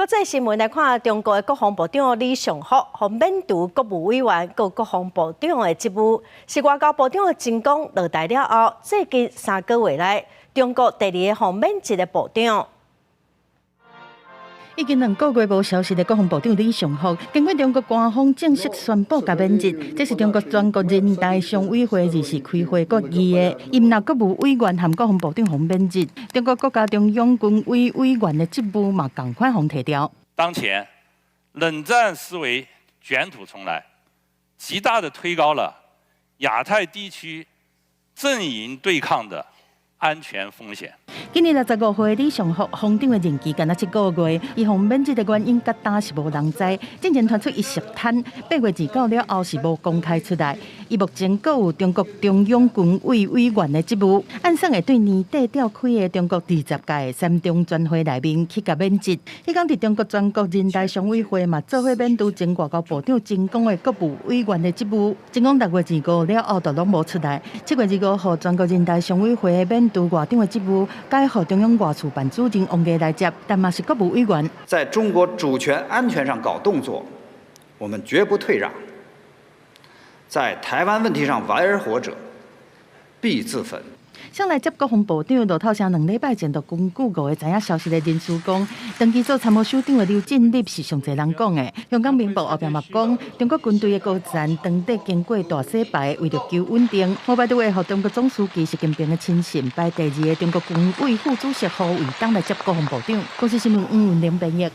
國際新聞來看，中國的國防部長李尚福予免除國務委員佮國防部長的職務，是外交部長秦剛落台了後，最近3個月內，中國第二个予免職的部長。已經2個月無消息的國防部長李尚福，經過中國官方正式宣布共免職，這是中國全國人大常委會24開會決議的。伊毋但國務委員和國防部長予免職，中國國家中央軍委委員的職務嘛仝款予提掉。當前，冷戰思維捲土重來，極大的推高了亞太地區陣營對抗的安全風險。今年65歲李尚福，防長的任期干焦7個月，伊予免職的原因，佮今是無人知。進前傳出伊涉貪，8月29了後是無公開出來。伊目前閣有中國中央軍委委員的職務，按算會對年底召開的中國20屆三中全會內面去共免職。彼工佇中國全國人大常委會嘛，做伙免除前外交部長秦剛的國務委員的職務。秦剛6月25了後就攏無出來。7月25號，全國人大常委會免除外長的職務，改予中央外事辦主任王毅來接，但嘛是國務委員。在中國主權安全上搞動作，我們絕不退讓。在台灣問題上玩火者，必自焚。上來接國防部長路透社2禮拜前就根據五个知影消息的人士講，長期做參謀首長的劉振立是上濟人講的。香港明報後壁嘛講，中國軍隊的高層當地經過大洗牌，為著求穩定，無排除會予中國總書記習近平的親信排第二的中國軍委副主席胡衛東來接國防部長。公視新聞黃文玲編譯。